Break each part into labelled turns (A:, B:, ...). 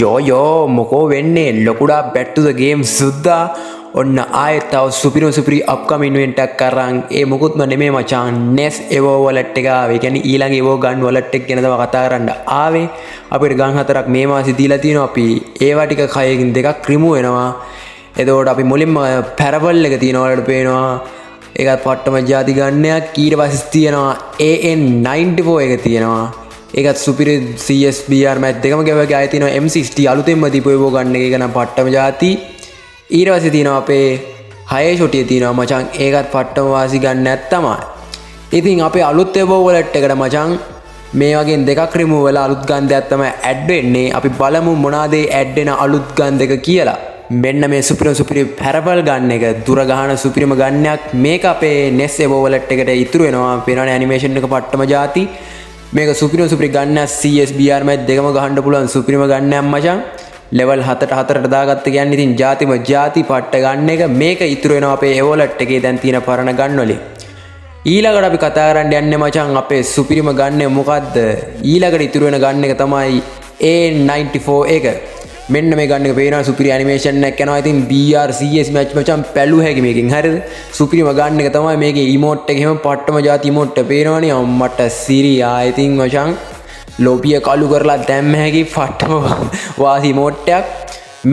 A: යෝ යෝ, මොකෝ වෙන්නේ? ලොකුඩා බැක් ටු ද ගේම් සුද්දා. ඔන්න ආයෙත් තව සුපිරිම සුපිරි අප්කමින් ඉවෙන්ට් එකක් අරන්. ඒ මොකුත්ම නෙමෙයි මචං, නෙස් එවෝ වොලට් එක ආවේ. ඒ කියන්නේ ඊළඟ එවෝ ගන් වොලට් එක ගැන තමයි කතා කරන්න ආවේ. අපිට ගන් හතරක් මේ මාසෙ දීලා තියෙනවා. අපි ඒවා ටික කයකින් දෙකක් රිමූව් වෙනවා. එතකොට අපි මුලින්ම පැරපල් එක තියෙනවා, ඔයාලට පේනවා. ඒකත් පට්ටම ජාති ගන්නයක්. ඊට පස්සේ තියෙනවා AN94 එක තියෙනවා. ඒකත් සුපිරි, CS BR match දෙකම ගැවගේ. ආයෙ තියෙනවා M60, අලුතෙන්ම දීපු ඒවෝ ගන්න එක. ඒක නම් පට්ටම ජාති. ඊට පස්සේ තියෙනවා අපේ හයේ ෂොටිය තියෙනවා මචං. ඒකත් පට්ටම වාසි ගන්න තමයි. ඉතින් අපේ අලුත් එවෝ වොලට් එකට මචං මේ වගේ දෙකක් රිමූව් වෙලා අලුත් ගන් දෙකක් තමයි ඇඩ් වෙන්නේ. අපි බලමු මොනවාද ඒ ඇඩ් වෙන අලුත් ගන් දෙක කියලා. මෙන්න මේ සුපිරිම සුපිරි පැරපල් ගන් එක, දුර ගහන සුපිරිම ගන්නයක්. මේක අපේ නෙස් එවෝ වොලට් එකට ඉතුරු වෙනවා. පේනවනේ ඇනිමේෂන් එක පට්ටම ජාති. මේක සුපිරිම සුපිරි ගන්න, CS BR match දෙකම ගහන්න පුළුවන් සුපිරිම ගන්නයක් මචං. ලෙවල් 7ට 4ට දාගත්ත කියන්නේ ඉතින් ජාතිම ජාති පට්ට ගන්න එක. මේක ඉතුරු වෙනවා අපේ එවොලට් එකේ දැන් තියෙන පරණ ගන් වලින්. ඊළඟට අපි කතා කරන්න යන්නේ මචං අපේ සුපිරිම ගන්න මොකද්ද? ඊළඟට ඉතුරු වෙන ගන්න එක තමයි A94 එක. මෙන්න මේ ගන්න එක පේනවා, සුපිරි ඇනිමේෂන් එකක් යනවා. ඉතින් BR CS match මචං පැලු හැකි මේකෙන්, හරිද? සුපිරිම ගන්න එක තමයි මේකේ. ඉමෝට් එක එහෙම පට්ටම ජාති ඉමෝට් එක පේනවනේ. අම්මට සිරි. ආ ඉතින් මචං ලොබිය කළු කරලා දැම්ම හැකි පට්ටම වාසි ඉමෝට් එකක්.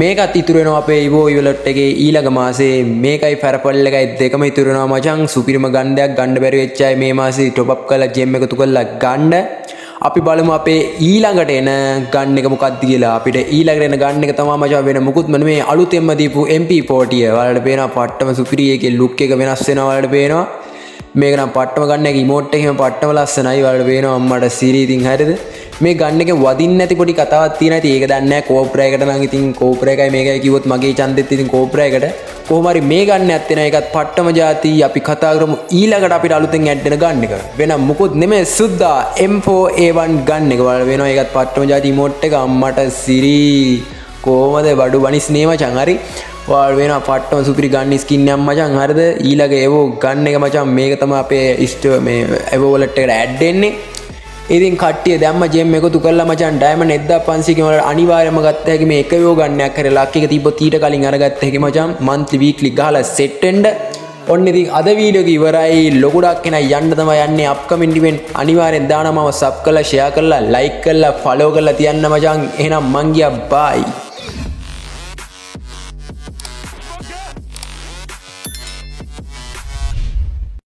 A: මේකත් ඉතුරු වෙනවා අපේ ඉවෝ ඉවලට් එකේ ඊළඟ මාසේ. මේකයි ෆැරපල් එකයි දෙකම ඉතුරු වෙනවා මචං. සුපිරිම ගන් දෙයක්. ගන්න බැරි වෙච්ච අය මේ මාසේ ටොප් අප් කරලා ජෙම් එකතු කරලා ගන්න. අපි බලමු අපේ ඊළඟට එන ගන් එක මොකක්ද කියලා. අපිට ඊළඟට එන ගන් එක තමයි මචං වෙන මොකුත්ම නෙමෙයි, අලුතෙන්ම දීපු MP40. ඔයාලට පේනවා පට්ටම සුපිරි එකේ ලුක් එක වෙනස් වෙනවා. ඔයාලට පේනවා මේක නම් පට්ටම ගන්න එක. ඉමෝට් එක එහෙම පට්ටම ලස්සනයි. ඔයාලට පේනවා අම්මට සිරි. ඉතින් හරිද, මේ ගන් එකේ වදින්න නැති පොඩි කතාවක් තියෙනවා. ඉතින් ඒක දන්නේ නැහැ කෝබ්‍රා එකට නම්. ඉතින් කෝබ්‍රා එකයි මේකයි කිව්වොත් මගේ ඡන්දෙත් ඉතින් කෝබ්‍රා එකට. කොහොම හරි මේ ගන් එකත් එන එකත් පට්ටම ජාති. අපි කතා කරමු ඊළඟට අපිට අලුතෙන් ඇඩ් වෙන ගන් එක. වෙන මොකුත් නෙමෙයි සුද්දා, M4A1 ගන් එක. ඔයාලට වෙනවා ඒකත් පට්ටම ජාති ඉමෝට් එක. අම්මට සිරි, කොහොමද බඩු බනිස් නේ මචං. හරි, ඔයාලට වෙනවා පට්ටම සුපිරි ගන් ස්කින් එකක් මචං, හරිද? ඊළඟ එවෝ ගන් එක මචං මේක තමයි අපේ ඉෂ්ට මේ එවෝ වොලට් එකට ඇඩ් වෙන්නේ. ඉතින් කට්ටිය දැම්ම ජෙම් එකතු කරලා මචං ඩයමන්ඩ් 1500 කින් වලට අනිවාර්යයෙන්ම ගත්ත හැකි මේ එක එවෝ ගන් එකක් හරි. ලක් එක තිබ්බොත් ඊට කලින් අරගත්ත හැකි මචං. මන්ත්ලි වීක්ලි ගහලා සෙට් වෙන්න. ඔන්න ඉතින් අද වීඩියෝ එක ඉවරයි. ලොකුඩක් එන යන්න තමයි යන්නේ. අප්කමින් ඉවෙන්ට් අනිවාර්යෙන් දානවා මම. සබ් කරලා, ෂෙයා කරලා, ලයික් කරලා, ෆලෝ කරලා තියන්න මචං. එහෙනම් මං ගියා, බයි.